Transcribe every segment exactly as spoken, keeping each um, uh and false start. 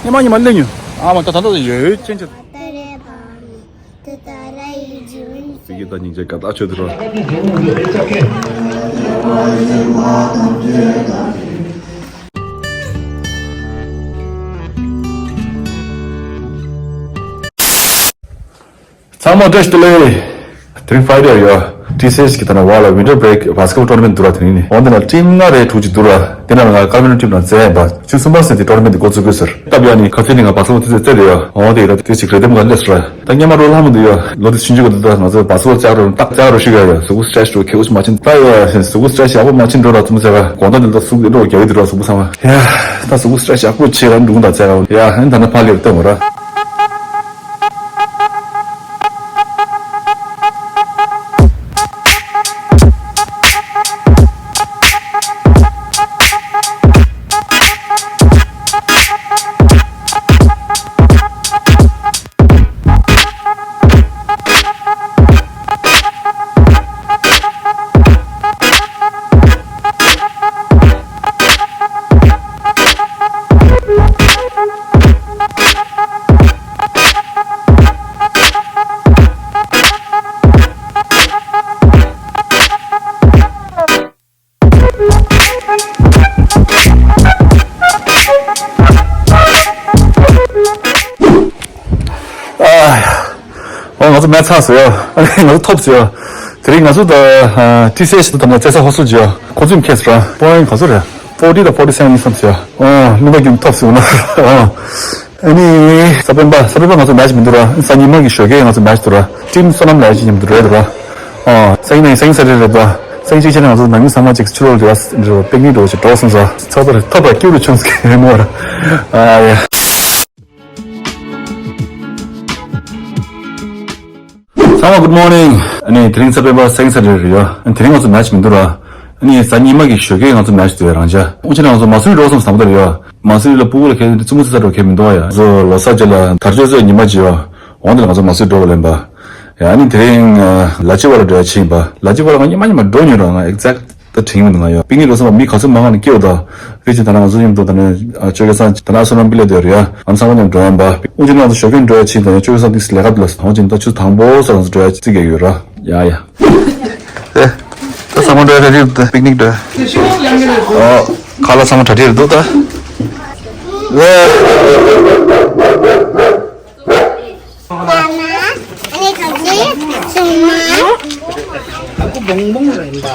ཉི་མ་ཉི་མ་སླེབས་ཉོ། ཨ་མ་ད་ད་ད་ཡོད་ཡོད་ཅན་ཅན། ཚིག་གི་ད་སྙིང་རྗེ་དགའ་ཐག་ཆོད་དུ་རོ། ཚང་མ་བཀྲ་ཤིས་བདེ་ལེགས། དེ་རིང་Friday་ཡོད། ཊི་སི་ཨེཆ་གི་ད་ན་ཝ་ལ་Winter Break Basketball Tournament་འདུག་ར། དེ་རིང་ནི་འོན་ཏེ་ན་ཊིམ་ལྔ་རེ་དྲུག་ཅིག་འདུག་ར། དེ་ན་ང་ཀར་མེན་ཊིམ་ནང་རྩེ་ཡིན་པ། ཆུ་གསུམ་པ་ཟེར་དེ་ཊོར་ནེ་མེན་ཊི་འགོ་བཙུགས་དགོས་ཟེར། སྟབས་ཡག་ནི་ཁ་སང་ནི་ང་བ་སོ་དེ་ཚོ་རྩེ་དེ་ཡོད། འོན་ཏེ་ཡོད་དེ་ཅིག་རེ་འདེམས་ག་སླེབས་སོ་ར། ད་སྔོན་མ་རོ་ལྷ་མོ་འདི་ཡོད། ལོ་དེ་ཆུང་ཆུང་ག་འདུག་ད་ང་ཚོ་བ་སོ་ལྕགས་རོ་ཏག་ལྕགས་རོ་ཤི་ག་ཡོད། གཟུགས་པོ་སི་ཊེ་ཆི་འགྲོ་ཁེ་འུ་ཆུ་མ་ཕྱིན་ད་ཡོད། གཟུགས་པོ་སི་ཊེ་ཆི་ཡག་པོ་མ་ཕྱིན་འགྲོ་ར་ཙུམ་ཟེར་ག་དགོང་དག་འདི་ད་གཟུགས་འདི་འགྲོ་རྒྱག་གི་འདུག་ར་གཟུགས་པོ་ཚང་མ། ཡ་ད་གཟུགས་པོ་སི་ཊེ་ཆི་ཡག་པོ་བྱེད་ར་འགྲུག་ད་ཙེ་ག་ཡ་ཨན་ད་ན་ཕ་ལེར་ལྟ་མོ་ར། ཨ། ཨོ་ང་ཚོ་མེད་ཚར་སོང་ཡ། ང་ཚོ་ཐོབ་སོང་ཡ། དེ་རིང་ང་ཚོ་ད་ཊི་སི་ཨེཆ་དང་ད་ལྟ་རྩེ་ས་ཧོ་སུ་ཇི་ཡ། ཁོ་ཚོས་ཁེས་ར། པོ་ཡིན་ག་ཚོད་རེད། ཕོར་ཊི་དང་ཕོར་ཊི་སེ་ཝན་ཡིན་བསམ་སོང་ཡ། ཨོ་མི་འདུག་རྒྱུན་ཐོབ་སོང་ན། ཨོ། ཨ་ནི། ས་པན་པ་ས་པན་པ་ང་ཚོ་མེ་ཆི་མི་འདུག་ར། སང་ཉིན་མ་གི་ཞོགས་ཀས་ང་ཚོ་མེ་ཆི་འདུག་ར། ཊིམ་བསོད་ནམས་ལས་ཅི་ཉམས་འདུག་རེད་འདུག་ར། ཨོ། སང་ཉིན་སང་ཉིན་ས་ཊར་ཌེ་རེད་འདུག་སང་ཉིན་གཅིག་ཆ་ནས་ང་ཚོ་ནང་མི་ཚང་མ་གཅིག་ཕྱི་ལོགས་ལ་འགྲོ་བ་པིག་ནིག་འགྲོ་བ་ཞིག་འགྲོ་སོང་ས། ཚོགས་པ་རེད་ཐོབ་པ་སྐྱིད་རུ་བྱུང་ཟེར་གི་རེད་མོ་ར། ཨ་ཡ། ཚང་མ་good morning། ཨ་ནི་དེ་རིང་ས་པན་པ་སང་ཉིན་ས་ཊར་ཌེ་རེད་ཡ། ཨ་ནི་དེ་རིང་ང་ཚོ་མེ་ཆི་མི་འདུག་ར། ཨ་ནི་གཟའ་ཉི་མ་གི་ཞོགས་ཀས་ང་ཚོ་མེ་ཆི་འདུག་ཡ་རང་ཅག་འུ་ཅག་ནང་ང་ཚོ་མ་སུ་རི་འགྲོ་སོང་བསམ་གི་རེད་ཡ། མ་སུ་རི་ལ་སྤུ་གུ་ལ་ཁྱེར་ཏེ་རྩེད་མོ་རྩེ་ས་འགྲོ་མཁན་མི་འདུག་ཡ། ང་ཚོ་ལོ་གསར་རྗེས་ལ་དར་ལྕོག་རྩེད་ཉི་མ་བྱེད་ཡ། འོན་ཏེ་ང་ཚོ་མ་སུ་རི་འགྲོ་བ་ལེན་པ། ཡ་ཨ་ནི་དེ་རིང་ལ་ཅི་བ་ལ་འགྲོ་ཡ་ཕྱིན་པ། ལ་ཅི་བ་ལ་ང་ཉི་མ་ཉི་མ་འགྲོ་མྱོང་ར། ང་ཨེག་ཛེག་ད་དྲན་གྱི་མི་འདུག་ང་ཡ། པིག་ནིག་འགྲོ་སོང་བ་མི་ག་ཚོད་མང་ང་ནས་སྐྱེ་བ་ད། རེད་ཅེ་ད་ན་ང་ཚོ་མཉམ་དུ་ད་ནི་ཅོ་ཀེ་སང་ད་ན་སོ་ནམ་པི་ལ་དེ་རེད་ཡ། ཨ་ཚང་མ་མཉམ་འགྲོ་ཡ་པ། འུ་ཅག་ནང་དུ་ཞོགས་ཀས་འགྲོ་ཡ་ཕྱིན་ད་ཡ། ཅོ་ཀེ་སང་དེ་ལས་ཀ་དེ་ལ་ཧོན་ཅིན་ད་ཆུ་དང་པོ་ས་ང་ཚོ་འགྲོ་ཡ་རྩིས་རྒྱག་ཡོད་ར། ཡ་ཡ། ཨེ། ད་ཚང་མ་འགྲོ་ཡ་ག་རེ་རེད། པིག་ནིག་འགྲོ་ཡ། ཨོ། ཁ་ལག་ཚང་མ་གྲ་སྒྲིག་རེད་འདུག་ད། ཨེ། ཨ་ནི་ག་ཚོད་སོང་ན། ཨ་ཁུ་བོང་བོང་རེད་པ།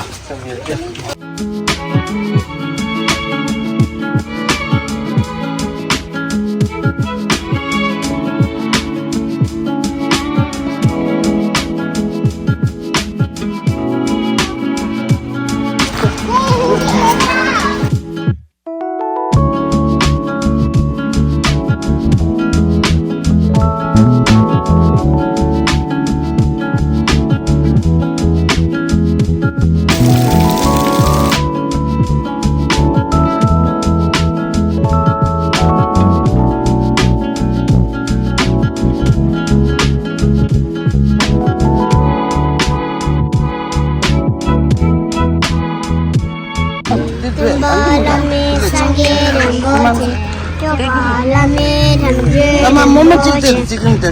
སྟོན་པ་བླ་མེད་སངས་རྒྱས་རིན་པོ་ཆེ། སྐྱོབ་པ་བླ་མེད་དམ་ཆོས་རིན་པོ་ཆེ།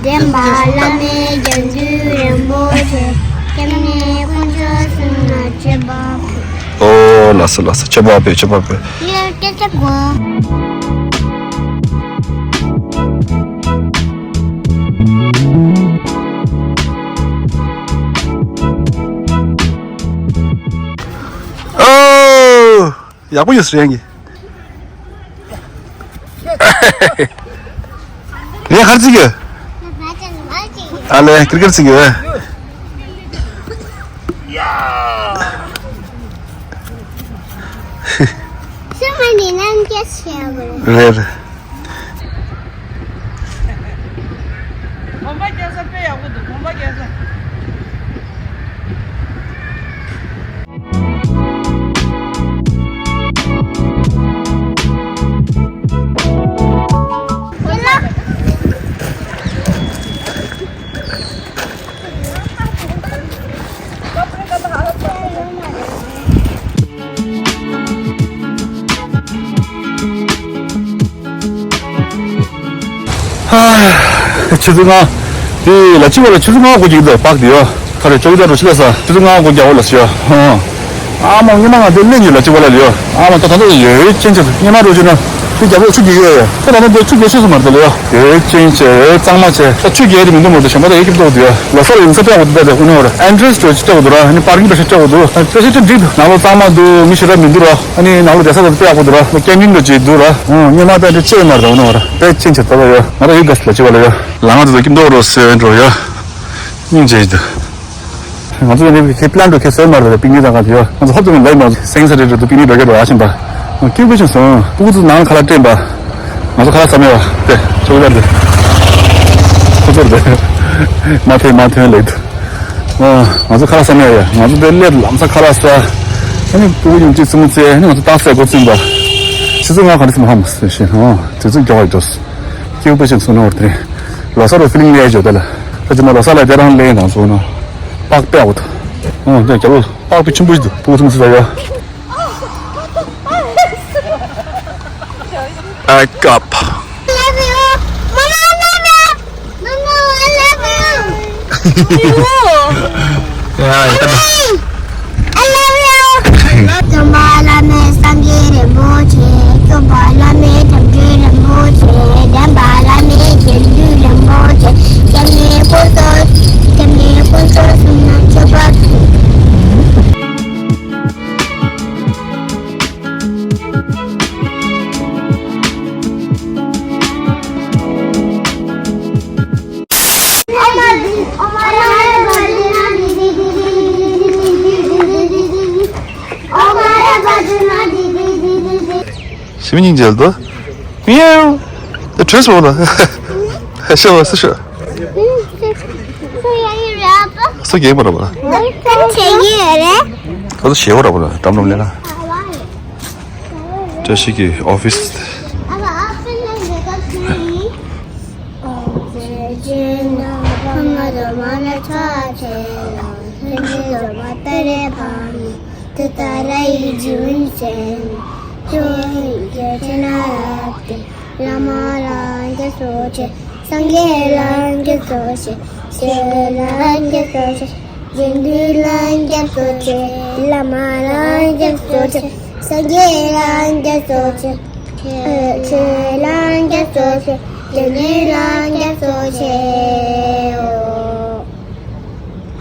འདྲེན་པ་བླ་མེད་རྒྱ་མཚོ་རིན་པོ་ཆེ། སྐྱབས་གནས་དཀོན་མཆོག་གསུམ་ལ་མཆོད་པ་ཕུལ། ཨོ་ལགས་སོ་ལགས་སོ། མཆོད་པ་ཕུལ། མཆོད་པ་ཕུལ། ཡ་སྐད་ཆ་གོ། ཨོ། ཡག་པོ་ཡོད་ཟེར་ཡང་གི། ངས་ག་རེ་བརྩི་གི། ཨ་ལས་ཀིར་ཀིར་བརྩི་གི། རེད་རེད། གོམ་པ་རྒྱག་ས་དཔེ་ཡག་པོ་འདུག་གོམ་པ་རྒྱག་ས། ཧ། ཆུ་ཚོད་ལྔ། དེ་ལ་ཅི་བ་ལ་ཆུ་ཚོད་ལྔ་གོ་གཅིག་འདུག་པག་དེ་ཡོ། ཁ་རེ་ཅོག་ཙེ་རུ་ཆི་ལ་ས་ཆུ་ཚོད་ལྔ་གོ་རྒྱག་འོ་ལ་སི་ཡོ། ཨ་མ་ངེ་མ་ང་དེ་ལེན་ཡོད་ལ་ཅི་བ་ལ་ཡོ། ཨ་མ་ད་ད་ད་ཡོད་ཅན་ཆ་ངེ་མ་རོ་ཅི་ན་དེ་རྒྱབ་ལོ་ཆུ་རྒྱུག་ཡོད་ཡོ། ད་ད་ད་དེ་ཆུ་རྒྱུག་ཤེས་སུ་མར་དེ་ལ་ཡོ། ཡོད་ཅན་ཆ་གཙང་མ་ཆ་ད་ཆུ་རྒྱུག་དེ་མི་འདུག་མོ་དེ་ཞོན་པ་ད་ཡོད་ཀྱི་འདུག་དེ་ཡོ། ལོ་ས་རུ་ཡིན་ས་པག་དེ་ད་དེ་ཨུ་ནོ་ར་ཨེན་ཊྲེན་སི་ཅོ་ཅི་ཅོག་འདུག་ར་ནི་པར་ཀིང་པེ་ཤ་ཅོག་འདུག་པེ་ཤ་ཅི་འགྲིག་འདུག་ནང་ལོ་གཙང་མ་འདུག་མི་ཞེ་དྲག་མི་འདུག་ར། ཨ་ནི་ནང་ལོ་བསྡད་ས་ད་དཔེ་ཡག་པོ་འདུག་ར། ལོ་ཀན་ཊིན་འདྲ་ཅིག་འདུག་ར། ཨོ་སྔོན་མ་ད་འདྲ་ཅི་ཡོད་མ་རེད་ད། འོ་ནོ་ར་དཔེ་ཅན་ཆེ་ད་ལ་ཡོད། ང་ར་ཡུ་ག་སི་ལ་ཅི་བ་ལ་ཡོད། ལ་ང་ཚོ་ད་ཀིམ་ཏོག་རོ་སེ་ཝན་འགྲོ་ཡོད། སྙིང་རྗེ་ཡི་འདུག་ང་ཚོ་ཡང་ནི་ཁེ་པི་ལན་འགྲོ་ཁེ་སོ་མ་རེད། པིག་ནིག་ད་ག་དེ་ཡོད། ང་ཚོ་ཧོབ་ཏུ་ལ་ཡི་མ་སེང་ས་རེད་འགྲོ་དུ་པིག་ནིག་འགྲོ་གི་རོ་ཨ་ཤིན་པ། ཀིམ་པེ་ཆིན་སོང་། སྤུ་གུ་ཚོ་ནང་ཁ་ལ་སྤྲད་པ། ང་ཚོ་ཁ་ལག་ཟ་མེད་པ་དེ་ཆོག་གི་རེད། ཁོ་ཚོར་དེ་མ་ཐོན་མ་ཐོན་ལེགས་འདུག་ཨ། ང་ཚོ་ཁ་ལག་ཟ་མེད་ཡ། ང་ཚོ་དེ་སླེབས་ལམ་སང་ཁ་ལག་ཟ། ཨ་ནི་སྤུ་གུ་ཡུམ་གཅིག་བཙུན་མོ་བཙལ། ཨ་ནི་ང་ཚོ་རྟགས་གསལ་འགོ་བཙུན་པ། ཆུ་ཚོད་ལྔ་ག་འདྲ་སེ་མ་ཧ་མ་སེ་ཤེས་ཧ། དུས་ཚོད་མགྱོགས་པ་འགྲོ། སྐྱེ་བོ་དཔེ་ཅན་ཚོ་ནོར་དེ་རེད། ལོ་གསར་རུ་ཕི་ལིང་ལས་བརྗོད་དེ་ལ། ད་ཅི་མ་ལོ་གསར་ལ་དེ་རང་ལེན་དང་ཚོ་ནོ། པག་པེ་ཨོ་ད། ཨོ་དེ་རྒྱ་ལོ་པག་པེ་ཆུན་པོ་ཞིག་འདུག་སྤུ་གུ་བཙུན་མོ་ཚོ་ད་ཡོད། I got. ཞི་མི་སྙིང་རྗེ་ལ་དོ། མིའུ། དེ་བྲོས་སོང་ལ། ཤ་བ་སུ་ཤ། སུ་རྒྱན་པ་ར་བ། ཁོ་ཚོ་ཞེ་བོ་ར་བ་ལ་འགྲམ་འགྲམ་ལེ་ན། བཀྲ་ཤིས་ཀྱི་ཨོ་ཕིས།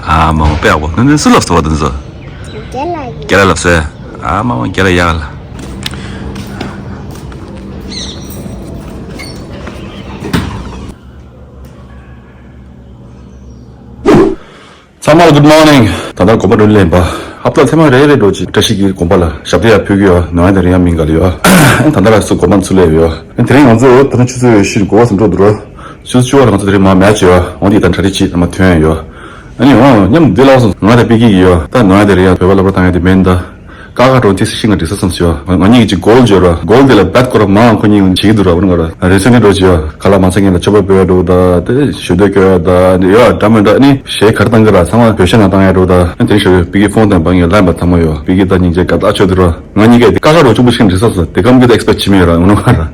ཨ་མ་མ་དཔེ་ཡག་པོ། ནི་ནི་སུ་ལབ་སོང་བ་དེ་ཚོ། རྒན་ལགས་ཀྱིས། རྒན་ལགས་ལབ་སོང་། ཨ་མ་མ་རྒན་ལགས་ཡག་ལ། ཚང་མ་ལ་good morning། ད་ལྟ་དགོན་པ་རུ་ལེན་པ། ཧབ་ཏ་ཐེངས་མ་རེ་རེ་འགྲོ་ཅིག་བཀྲ་ཤིས་ཀྱི་དགོན་པ་ལ་ཞབས་བརྟན་ཡར་ཕུལ་གི་ཡོད། ནང་ཡ་དེ་རིང་ཡ་མིན་ག་ལ་ཡོད། ད་ལྟ་ལ་སུ་དགོན་པ་ཚུར་སླེབས་ཡོད། དེ་རིང་ང་ཚོ་ད་ནི་ཆུ་ཚོད་བཞི་གོ་བ་ཙམ་འགྲོ་འདུག་ར། ཆུ་ཚོད་བཅུ་པ་ལ་ང་ཚོ་དེ་རིང་མ་མེ་ཆི་ཡོད། འོང་དེ་ད་གྲ་སྒྲིག་བྱེད་ད་མ་ཐོན་ཡོད། ཨ་ནི་འོང་མཉམ་འདི་ལ་སོང་ང་ད་པི་ཀི་གི་ཡོད། ད་ནང་ཡ་དེ་རིང་ཡ་བོད་པ་སློབ་གྲྭ་བཏང་ཡ་དེ་མེད་ད། ཀ་ཁ་འགྲོ་དེ་སི་ཤིང་ང་འགྲིག་ས་བསམ་སོང་། ང་གཉིས་ཀྱི་གོལ་བརྗོད་ར། གོལ་དེ་ལ་བད་སྐོར་མང་ཁོ་གཉིས་བྱེད་ཀྱི་འདུག་ར། འོ་ནི་ང་ར་རེ་སེ་ནི་འགྲོ་བྱེད་ཡ་ག་ལ་མ་ཚད་ངན་ལ་ཆོ་པ་བོད་འགྲོ་ད་དེ་ཞུ་འདོད་སྐྱོ་ཡ་ད་ཡ་འདྲ་མི་འདྲ་ནི་ཞེ་གར་བཏང་གི་ར། ཚང་མ་བོད་ཤ་ན་བཏང་ཡ་འགྲོ་ད་དེ་ཞུ་པི་ཀི་ཕོན་དང་བང་ཡ་ལན་པ་ཚང་མ་ཡོད། པི་ཀི་ད་སྙིང་རྗེ་ག་ད་ཆོ་འདུག་ར། ང་གཉིས་ཀས་དེ་ཀ་ཁ་རོ་ཆུང་པོ་ཤིང་འགྲིག་ས་སོ་དེ་གམ་གི་ད་ཨེག་སི་པེག་བྱེད་མི་ཡོད་ར། འོ་ནི་ང་ར་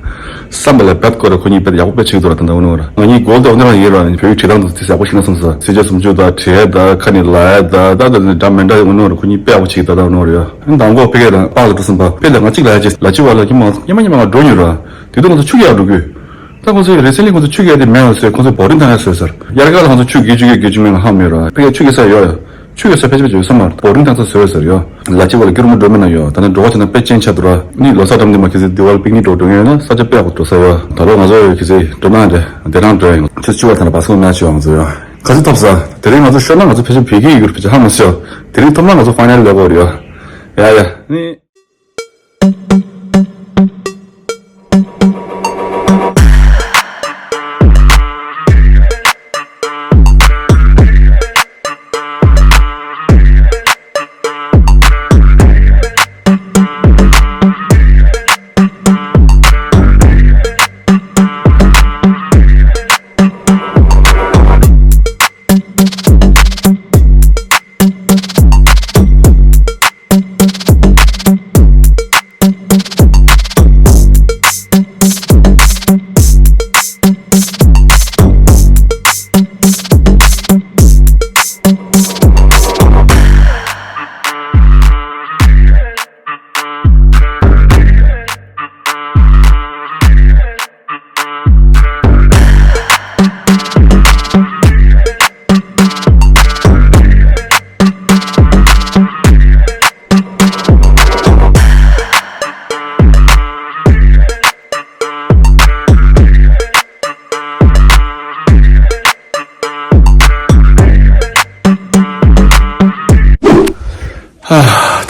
བསམ་པ་ལ་བད་སྐོར་ར་ཁོ་གཉིས་བད་ཡག་པོ་བད་ཆེ་གི་འདུག་ར། ད་འོ་ནི་ང་ར་ང་གཉིས་གོལ་དེ་འོ་ནི་རང་ཡིན་ར། བོད་ཡིག་བྲིས་སྟངས་དུ་དེ་ཡག་པོ་ཤེས་ན་བསམ་སོང་། སེ་ཇ་སུམ་ཅུ་ད་བྲིས་ད་ཁ་ནི་ལ་ད་ད་ད་འདྲ་མི་འདྲ་འོ་ནི་ར། ཁོ་གཉིས་དཔེ་ཡག་པོ་བྱེད་ཀྱི་ད་ད་འོ་ནི་ར་ཡ། མདང་དགོང་ཕ་གི་དང་པཱ་ལགས་འགྲོ་སོང་པ། དཔེ་ལ་ང་གཅིག་ལ་ཡ་ཅེ་ལ་ཅི་བ་ལ་ཁྱི་མ་ཉི་མ་ཉི་མ་ང་འགྲོ་ཉོ་ར། དེ་དུས་ང་ཚོ་ཆུ་རྐྱལ་འགྲོ་དགོས། ད་ཁོ་ཚོས་རེ་ཚེ་ལི་ཁོ་ཚོ་ཆུ་རྐྱལ་དེ་མེད་ཟེར། ཁོ་ཚོས་བོ་རིང་ཐང་ཡ་ཟེར་ཟེར། དབྱར་ཁ་ལ་ང་ཚོ་ཆུ་རྐྱལ་ཆུ་རྐྱལ་རྐྱལ་ཆུ་མེད་ང་ཧ་མེད་ར། ཕ་གི་ཆུ་རྐྱལ་ས་ཡོད་ཡ། ཆུ་རྐྱལ་ས་ཕལ་ཆེར་ཕལ་ཆེར་ཡོད་ས་མ་རེད། བོ་རིང་ཐང་ས་ཟེར་ཟེར་ཡོད། ལ་ཅི་བ་ལ་སྐྱུར་མོ་འགྲོ་མེད་ན་ཡོད། ད་ནི་འགྲོ་བ་ཆ་ན་དཔེ་ཅན་ཆ་འདུག་ར། ནི་ལོ་གསར་འགྲམ་དེ་མ་ཁི་ཚེ་དི་ཝ་ལི་པིག་ནིག་འགྲོ་འགྲོ་ངེས་ན་ས་ཆ་དཔེ་ཡག་པོ་འགྲོ་ས་ཡོད། ད་ལོ་ང་ཚོ་ཁི་ཚེ་འགྲོ་ན་འདྲ་དེ་རང་འགྲོ་ཡ་ཡིན། ཆུ་ཚོད་བཅུ་པ་ཐང་ལ་བ་སོང་ན་ཆུ་ང་ཚོ་ཡོད། ག་ཚོད་ཐོབ་ས། དེ་རིང་ང་ཚོ་ཤོར་ན་ང་ཚོ་ཕལ་ཆེར་བོད་སྐད་ཡིག་གུར་ཕལ་ཆེར་ཧ་མ་སོང་། དེ་རིང་ཐོབ་ན་ང་ཚོ་ཕའི་ནལ་ལེ་གོ་རེད་ཡ། ཡ་ཡ། ནི།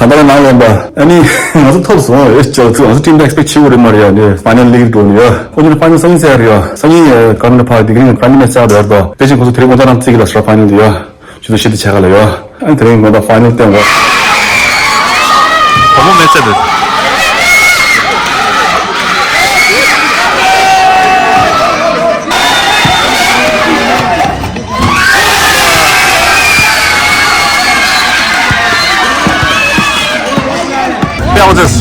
ད་ལྟ་ནང་ལོན་པ། ཨ་ནི་ང་ཚོ་ཐོབ་སོང་། ཨེ་ཅོ་ཅོ་ང་ཚོ་ཊིམ་ད་ཨེག་སི་པེག་བྱེད་དགོས་རེད་མ་རེད་ཡ། ནི་ཕའི་ནལ་ལིག་འགྲོ་ནི་ཡ། ཁོ་ཚོ་ཕའི་ནལ་སང་ཉིན་ཚར་ཡ། སང་ཉིན་ཀ་ར་ཌན་ཕར་དེ་ག་རིང་ཀ་ར་ཌན་མེ་ཆི་ཚར་རེད་དོ། དེ་བཞིན་ཁོ་ཚོ་དེ་རིང་དགོང་དག་རང་བརྩི་གི་ལ་སོ་ཕའི་ནལ་དེ་ཡ། ཆུ་ཚོད་བཞི་དང་ཕྱེད་ཀ་ལ་ཡོད། ཨ་ནི་དེ་རིང་དགོང་དག་ཕའི་ནལ་བསྟན་འགོ། བུ་མོ་མེད་ཚད་རེད། Houses.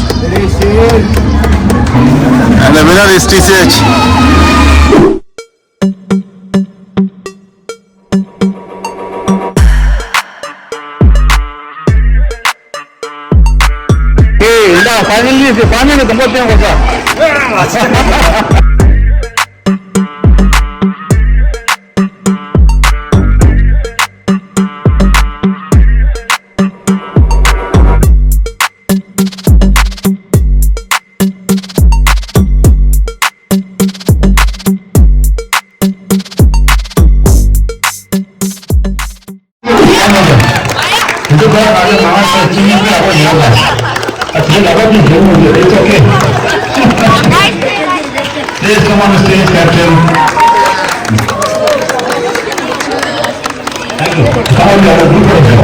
And the winner is T C H. Hey, in the finally, the finally, the most thing was Please come on the stage, Captain. Thank you. Come on, we have a group of them.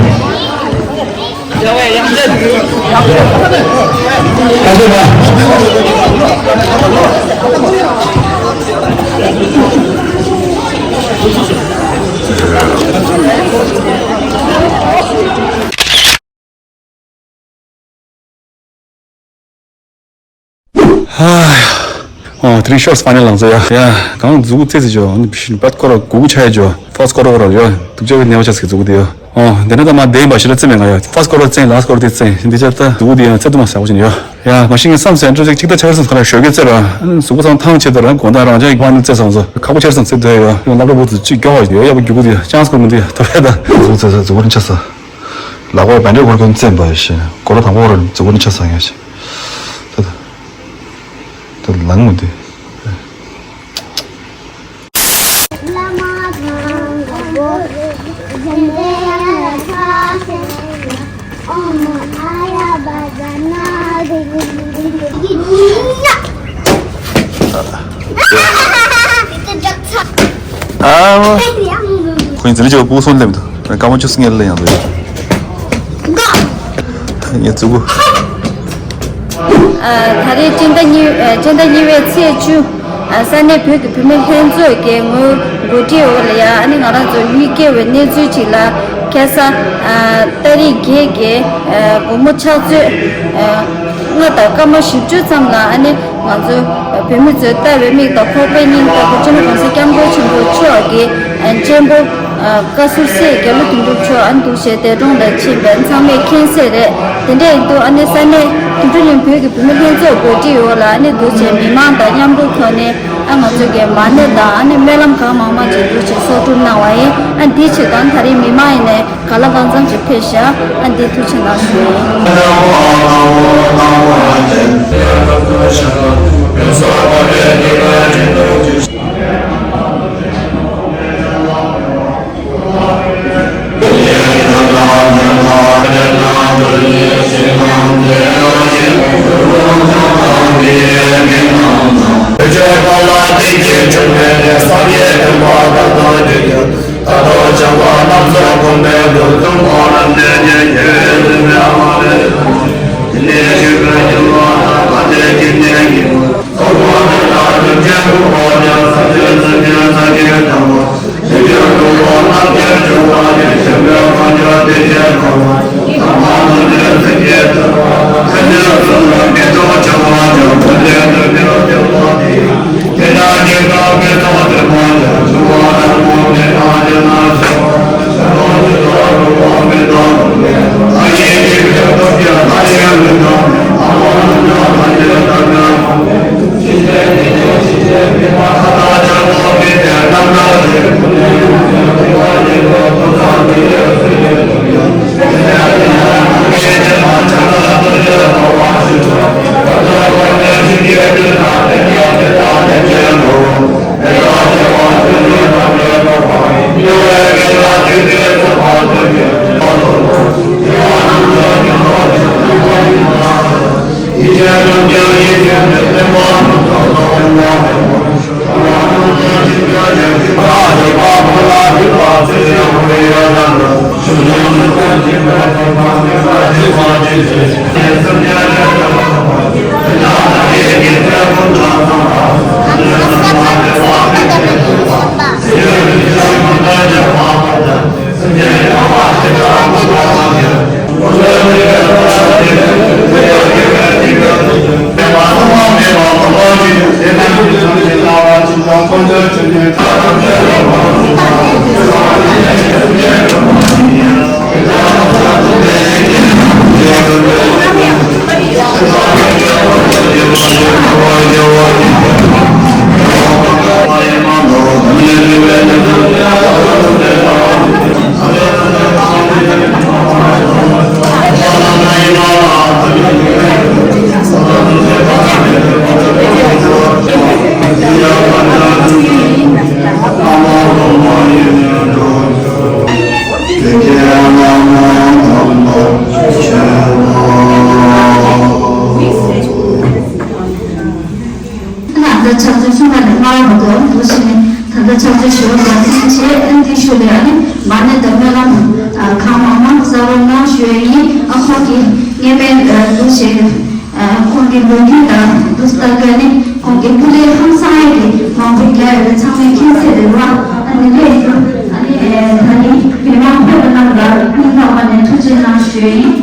ཨོ། དེ་རིང་ཤོར་ཕའི་ནལ་ལངས་སོང་ཡ། ཡ། གང་མཛུབ་གུ་རྩེ་རྩེ་བྱོས། ཨ་ནི་ཕྱི་ཕར་སྐོར་ར་དགུ་དགུ་ཆགས་ཡ་བྱོས། ཕར་སི་ཊི་སྐོར་ར་ར་ཡ། སྡུག་ཅག་གི་ནད་པ་ཆགས་སི་མཛུབ་གུ་དེ་ཡ། ཨོ། འདི་ན་ད་མ་བདེན་པ་ཞིག་ལ་རྩེ་མེད་ང་ཡ། ཕར་སི་ཊི་སྐོར་ར་རྩེ། ལ་སི་ཊི་སྐོར་ར་དེ་རྩེ། འདི་ཆ་ད་མཛུབ་གུ་དེ་ཡ་རྩེ་ཐུབ་མ་ཟེར་བ་ཞིག་ཡ། ཡ། མ་གཞི་ངས་བསམ་སོང་། འགྲོ་ཅིག་ཅིག་ད་ཆགས་སོང་ཁ་ལ་ཞོགས་ཀས་རྩེ་ར། ཨ་ནི་གཟུགས་པོ་ཚང་ཐང་ཆད་ད་ར་དགོང་དག་རང་ཅག་གི་ཕའི་ནལ་རྩེ་སོང་ཚོ་ཁག་པོ་ཆགས་སོང་། རྩེ་འདོད་ཡ། ཡང་སློབ་གྲྭ་བུ་ཚོ་ཅིག་མགྱོགས་པ་ཞིག་ཡ། ཡག་པོ་རྒྱུག་གི་འདུག་ཡ། ཆང་སི་ཁོར་མི་འདུག་ཡ། ཐོབ་ཡ་ད། གཟུགས་རྩེ་ས་གཟུགས་པོ་རིང་ཆགས་སོང་། ལག་པ་བན་དེ་ཧོར་ཀོན་བཙན་པ་ཞེས་སྐོར་ར་དང་པོ་ར་གཟུགས་པོ་ནི་ཆ་ཚང་ཡ་ཞེས། ད་ད་ད་ལང་མི་འདུག་ཨ། ཁོ་ཡིན་ཟེར་ལེ་ཅོ་པུ་སོན་ལེམ་དུ་སྐར་མ་བཅུ་གསུམ་ལ་ཡང་དུ་ཡ། ངས་བཙུགས་གོ། ཨ། ད་རེས་སྤྱི་ཟླ་གཉིས། ཨ། སྤྱི་ཟླ་གཉིས་པའི་ཚེས་བཅུ། ཨ། ས་གནས་བོད་ཀྱི་བུད་མེད་ལྷན་ཚོགས་ཀྱི་ངོས་འགོ་ཁྲིད་འོག་ལ་ཡ། ཨ་ནི་ང་རང་ཚོ་ཡུལ་སྐྱེ་བའི་གནས་ཚུལ་ཅིག་ལ་ཁ་སང་། ཨ། ཏ་རིག་བརྒྱད་ཀྱི། ཨ། དགོང་མོ་ཕྱག་ཚོད། ཨ། ལྔ་དང་སྐར་མ་བཞི་བཅུ་ཙམ་ལ། ཨ་ནི་ང་ཚོ་བོད་མི་ཚོས་ལྟ་བའི་མིག་དང་ཁོག་པའི་སྙིང་ལྟ་བུ་སྤྱི་ནོར་༸གོང་ས་༸སྐྱབས་མགོན་ཆེན་པོ་མཆོག་གི་གཅེན་པོ། ཨ། བཀའ་ཟུར་སྲས་རྒྱ་ལོ་དོན་གྲུབ་མཆོག་ཨ་ནི་འདུག་བྱས་འདས་གྲོངས་ལ་ཕྱིན་པ་ཚང་མས་མཁྱེན་གསལ་རེད། དེ་འདྲ་ཡིན་དུས་ཨ་ནི་ས་གནས་དུ་ཀྲུ་ལིང་བོད་ཀྱི་བུད་མེད་ལྷན་ཚོགས་འགོ་ཁྲིད་འོག་ལ། ཨ་ནི་འདུག་བྱས་མི་མང་དང་མཉམ་རུབ་ཐོག་ནས། ཨ། ང་ཚོ་གི་མ་ཎི་དང་། ཨ་ནི་སྨོན་ལམ་གང་མང་མང་ཅིག་འདུག་བྱས་གསོག་སྒྲུབ་གནང་བ་ཡིན། ཨ། འདིའི་ཆེད་དུ་ད་རེས་མི་མང་ཡིན་ནའི་གང་ལ་གང་འཚམ་ཅིག་ཕེབས་ཤག་ཨ། འདི་ཐུགས་རྗེ་གནང་ཞུ་ཡིན། ད་ལྟ་ཕྱག་མཛོད་གསུམ་པ་ནས་སྔ་བ་མ་གཏོགས་འདུག་ཟེར་ནས། ད་ལྟ་ཕྱག་མཛོད་བཞི་པ་བར་འཚམས་བྱས། ཨ་ནི་དེའི་ཤུལ་ལས་ཨ་ནི་མར་ནས་ད་སྨོན་ལམ་གང་མང་མང་གསར་པ་གནང་ཞུ་ཡ་ཡིན། ཨ་ཁོང་གིས་སྔས་མའི་འདུག་ཟེར། ཁོང་གི་ལོ་རྒྱུས་དང་འདུག་ལྟ་དགོས་ནི། ཁོང་གི་སྐུ་ལས་ཧང་སང་ཡ་གི་མང་པོ་རྒྱག་ཡོད་པ་ཚང་མས་མཁྱེན་གསལ་རེད་བ། ཨ་ནི་ལས་ཨ་ནི་ད་ནི་མི་མང་ཕེབས་པ་རྣམས་ལ་སྙིང་ཐག་པ་ནས་ཐུགས་རྗེ་གནང་ཞུ་ཡ་ཡིན།